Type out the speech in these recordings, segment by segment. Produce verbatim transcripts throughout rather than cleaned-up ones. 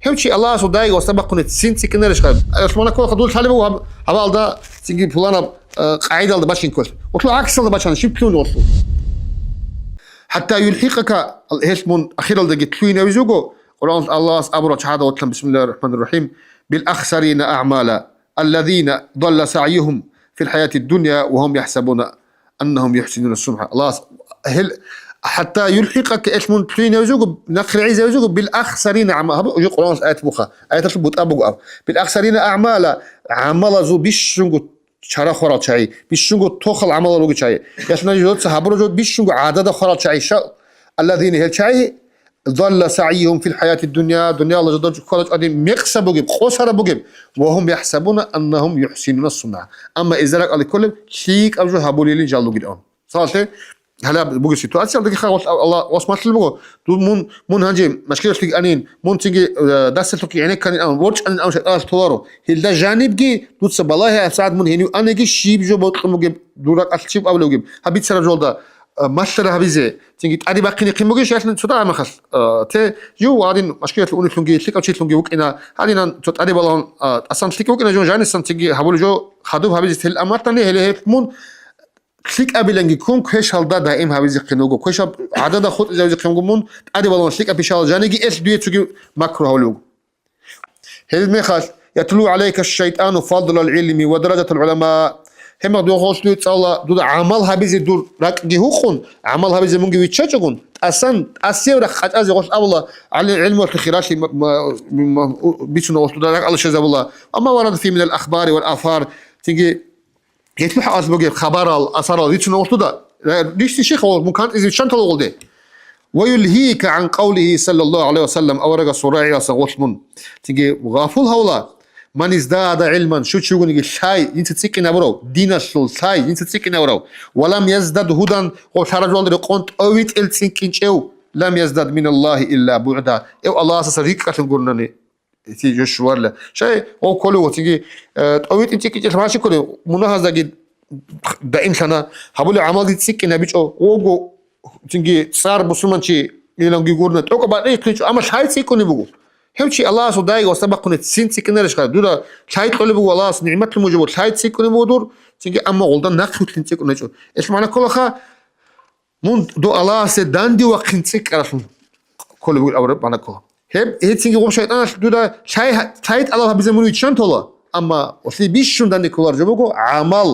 Гьев чи Аллагьасул дайги васда бахъуни цин цӀикӀкӀинарищха? Гьелъ мана кколаха, дуда лъалеб буго гьаб-, гьабалда цинги пуланаб, э, къагӀидалда бачине кколъ. Гъолъул гӀаксалда бачани, щиб лъугьун гъолъул? «ХӀатта юлхӀикъака», гьелъ мун ахиралдаги лъугьинавизе вуго, Къуръаналъ Аллагьас абурал чагӀазда ватилан, бисмиллагьир рахӀманир рахӀим, «бил ахсарина агӀмала, аллазина далла сагӀюгьум фил хӀаятид дунья ва гьум яхӀсабуна аннагьум юхӀсинуна сунъа». Аллагьас гьел, «хӀатта юлхӀикъака», гьелъ мун лъугьинавизе вуго, нахърегӀизавизе вуго, «бил ахсарина агӀмала». Гьаб уже Къуръаналъ аят буха, аяталъул бутӀа буго аб. «Бил ахсарина агӀмала», гӀамалазул бищунго чара хварал чагӀи, бищунго тохал гӀамалал ругел чагӀи. Ясна жодоца гьабураб жо бищунго гӀадада хварал чагӀи. Ша-, аллазина, гьел чагӀи, «далла сагӀюгьум фил хӀаятид дунья», дунияла жодор хьвадачӀвади мекъса бугеб, къосараб бугеб, «ва гьум яхӀсабуна аннагьум юхӀсинуна сунъа». Амма иза ракӀалде кколеб, лъикӀаб жо гьабулилин жал ругилан. Мисалалъе, гьалаб бугеб ситуациялдаги хагъулъ Аллагь ос малъулеб буго, ду-, мун, мун гьанже машгилалъе анин, мун цинги, э, дасалъухъе гӀенекканин аман, ворчӀанин аман шайтӀаналъ толаро. Гьелда жанибги дуца балагье, гьабсагӀат мун гьенив аниги, щиб жо бокьун бугеб, дур ракӀалъ чиб абулеб бугеб. Гьаб бицараб жолда, э, малъара гьабизе, цинги тӀаде бахъинихъин бугищ, ялъун цо дагьаб мехалъ, а, те, жив гьадин машгилалъе унелъунги, лъикӀав чилъунги вукӀина, гьадинан цо тӀаде балагьун, а, тӀасан лъикӀав вукӀина, жо жанисан цинги гьабулеб жо хадуб гьабизе тел амматани, гьеле гьеб мун лъикӀабиланги ккун квешалда даим гьабизехъин вуго, квешаб гӀадада хутӀизавизехъин вуго мун тӀаде балагьун лъикӀаб пишала жаниги, элъ дуе цоги макру гьавулев вуго. Гьеб мехалъ, «ятлу гӀалайка шайтӀану фадлал гӀилми ва даражатал гӀулама». Гьеб мехалъ духъ дуе цӀалула дуда гӀамал гьабизе дур ракӀги гьукъун, гӀамал гьабизе мунги виччачӀогун, тӀасан, тӀасияб рахъ къачӀазе гъолъ абула, гӀали-, гӀилмуялъул хиралъи ма-, ма-, ма-, бицун гъолъ дуда ракӀалде щвезабула. Ва ма варада фи минал ахбари вал афар, цинги гьелъул хӀакъалъ бугеб хабарал, асарал рицун гъолъуда, ришти щихъ гъолъ мун кантӀизе виччан толгъолде. «Ва юлгьика гӀан къавлигьи саллаллагьу гӀалайгьи ва саллам», аварагасул рагӀиялдасан гъолъ мун. Цинги гъафул гьавула, «ман издада гӀилман», щив чи вугониги лъай, жинца цӀикӀкӀинабурав, диналъул лъай, жинца цӀикӀкӀинабурав, «ва лам яздад гьудан», гъолъ гьаражалда рекъон тӀовитӀел цӀикӀкӀинчӀев, «лам яздад миналлагьи илла бугӀда», эв Аллагьасаса рикӀкӀалъун гурнани. Эти жо щуварила. Шай, гъов кколев вацинги, э, тӀовитӀин цӀикӀкӀинчӀел гьанже кколев, мунагьаздаги даимлъана, гьабулеб гӀамалги цӀикӀкӀинабичӀо, ого, цинги цӀар бусурманчи иланги гурна, тӀокӀаб бакьихъинчӀо, амма лъай цӀикӀкӀунеб буго. Гьев чи Аллагьасул дайги васда бахъуни цин цӀикӀкӀинарищха? Дуда лъай кьолеб буго, Аллагьас нигӀматлъун мужаб, лъай цӀикӀкӀунеб буго дур, цинги амма гъолда нахъвилълъин цӀикӀкӀунечӀо. Гьелъ магӀна кколаха, мун дов Аллагьасе данде вахъин цӀикӀкӀаралъун кколеб бугеб абураб магӀна ккола. Гьеб гьецинги гъоб шайтӀаналъ дуда лъай, лъай тӀалаб гьабизе мун виччан тола, амма гъолъие бищун данде кколареб жо буго гӀамал.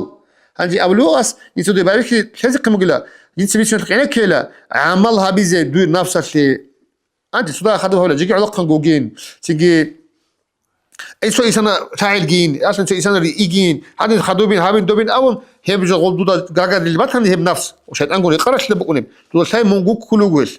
Гьанже абулев ас, инсуда барихьи лъезехъин бугила, инса бищун гӀенеккейила, гӀамал гьабизе дур напсалъе. Анти цо дагьаб хадуб гьавила, жеги гӀолохъан гугин, цинги Эй, цо исана лъагӀелгин, ясни цо исана риигин, гьадин хадубин, гьабин, добин абун, гьеб жо гъол дуда гагадил батани гьеб нафс, шайтӀангун рекъаралъила букӀунеб, дуда лъай мун гуккулев гьел.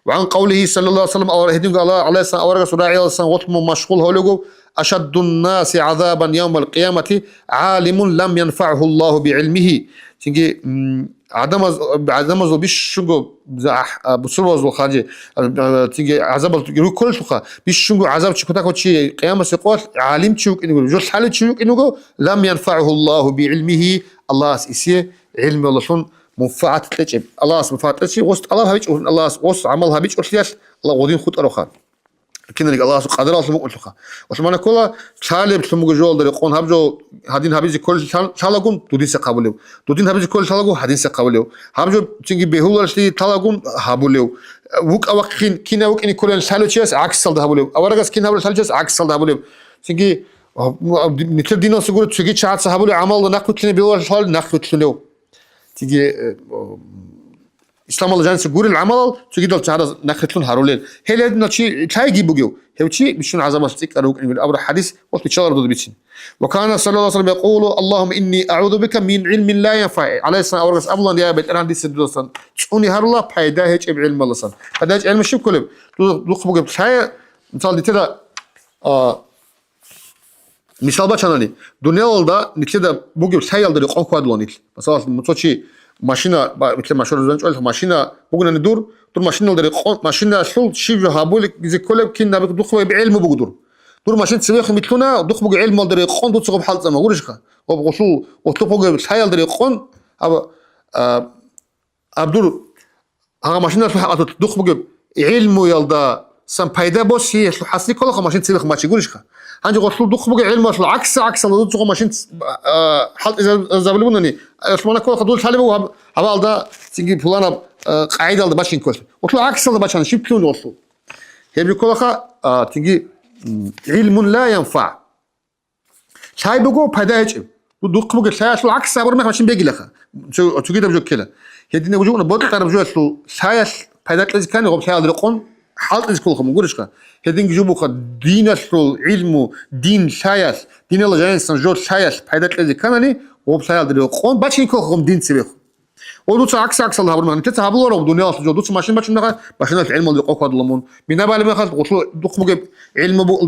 Ва гӀан къавлигьи саллаллагьу гӀалайгьи ва саллам, авара-, гьединго Аллагь, гӀалайгьиссалам, аварагасул рагӀиялдасан гъолъ мун машгъул гьавлего, «Ашаддун-наси гӀазабан явмал-къиямати гӀалимун лам янфагӀгьу Аллагьу бигӀилмигьи». Цинги, м, ГӀадамаз-, гӀадамазул бищунго за-, а, бусурбабазул ханжи, а, а, цинги гӀазабал рукколелъулха, бищунго гӀазаб чи кутакав чи, къиямасеб къоялъ гӀалим чи вукӀин вуго, жо лъалев чи вукӀин вуго, «лам янфагӀгьу Аллагьу бигӀилмигьи», Аллагьас исие гӀилмуялдалъун мунфагӀат кьечӀеб. Аллагьас мунфагӀат кьечӀеб, ос тӀалаб гьабичӀо, Аллагьас ос гӀамал гьабичӀолъиялъ, Аллагь гъодин хутӀароха. Киналги Аллагьасул къадаралъун букӀунлъуха. Ва магӀна ккола, лъалеб лъун буго жолда рекъон гьаб жо гьадин гьабизе кколел лъал-, лъалагун дудинса гьабулев. Дудин гьабизе кколел лъалагун гьадинса гьабулев. Гьаб жо цинги бегьуларелъи лъалагун гьабулев. ВукӀа вахъин кинав вукӀине кколел лъалев чияс гӀаксалда гьабулев. Аварагас кин гьабулел лъалев чияс гӀаксалда гьабулев. Цинги, а, а, нилъер диналъе гуро цоги чагӀаца гьабулев гӀамалда нахъвилълъине бегьуларелъул лъалев нахъвилълъунев. Цинги, э, о, Исламалда жаниса гурел гӀамалал цогидал чагӀаз нахъетлъун гьарулел. Гьел гьединал чи лъайги бугев, гьев чи бищун гӀазабалъ цӀикӀкӀарав вукӀине вугев абураб хӀадис гъолъ биччаларо дуда бицин. Ва кана саллаллагьу гӀалайгьи ва саллам якъулу: «Аллагьумма инни агӀузу бика мин гӀилмин ла янфагӀ». ГӀалайгьиссалам аварагас абулан: «Я БетӀергьан, дица дудасан цӀуни гьарула пайда гьечӀеб гӀилмаласан». Пайда гьечӀеб гӀилму щиб кколеб? Дуда духъ бугеб лъай, мисал, нилъеда, а, Мисал бачанани, дуниялалда нилъеда бугеб лъаялда рекъон хьвадулан нилъ. Масала, цо чи машина, ба-, нилъер машгьур рузанчӀвалъ машина бугунани дур, дур машиналда рекъон, машиналъул щиб жо гьабулеб, зе кколеб, кин гьабулеб духъ бугеб гӀелму буго дур. Дур машин цевехун битлъуна, духъ буго гӀелмуялда рекъон дуца гъоб хӀалтӀама, гурищха? Гъоб гъолъул, гъолъухъ бугеб лъаялда рекъон, аб-, а, Абдур, гьагъа машиналъул хӀакъалъулъ духъ бугеб гӀилмуялда сан пайда босиялъул хӀасил кколаха машин цебехун бачи гурищха? Гьанже гъолъул духъ бугеб гӀилмуялъул гӀакса-гӀаксалда дуцаго машин ц-, а, хӀалтӀизабулеб бугони, гьалмана кколаха дул лъалеб буго гьаб-, гьабалда цинги пуланаб, а, къагӀидалда бачинкколъи. Гъолъул гӀаксалда бачана, щиб лъугьун гъолъул? Гьеб жо кколаха, а, цинги, м, гӀилмун ла янфагӀ. Лъай буго пайда гьечӀеб. Ду-, духъ бугеб лъаялъул гӀакс абураб мехалъ машин бегилаха. Цо-, цогидаб жо ккела. Гьединаб жо букӀуна, бокьараб жоялъул лъаялъ пайда кьезе ккани, гъоб лъаялда рекъон хӀалтӀизе кколаха мун гурищха? Гьединги жо буха, диналъул гӀилму, дин лъаялъ, диналда жанисан жо лъаялъ пайда кьезе кканани, гъоб лъаялда рекъон бачине кколаха гъом дин цебехун. О, дуца гӀакс-гӀаксалда гьабураб мехалъ, нилъеца гьабуларо дуниялалъул жо. Дуца машин бачун мехалъ, машиналъ гӀилмуялда рекъон хьвадула мун. Бина балеб мехалъ, гъолъул духъ бугеб гӀилму букӀун,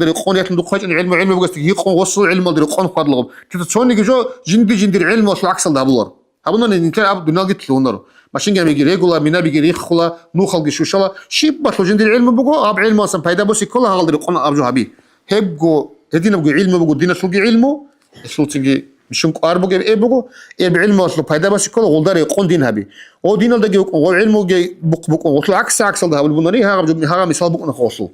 духъ гьечӀеб гӀилму, гӀилму бугесдаги гьикъун, гъосул гӀилмуялда рекъон хьвадула гъоб. Нилъеца цониги жо жинди-жиндир гӀилмуялъул гӀаксалда гьабуларо. Гьабунани нилъер аб дуниялги лъугьунаро. Машинги гьабиги регула, минабиги риххула, нухалги щущала. Щиб балъул жиндир гӀилму буго, аб гӀилмуялдасан пайда боси ккола гьалда рекъон аб жо гьаби. Гьебго, гьединабго гӀилму буго, диналъулги гӀилму, гьелъул цинги бищун кӀвар бугеб эб буго, эб гӀилмуялъул пайда боси ккола, гъолда рекъон дин гьаби. О, диналдаги букӀун, гъол гӀилмуги бухъ букӀун, гъолъул гӀакс-гӀаксалда гьабулеб бунари, гьагъаб жо, гьагъаб мисал букӀуна гъолъул.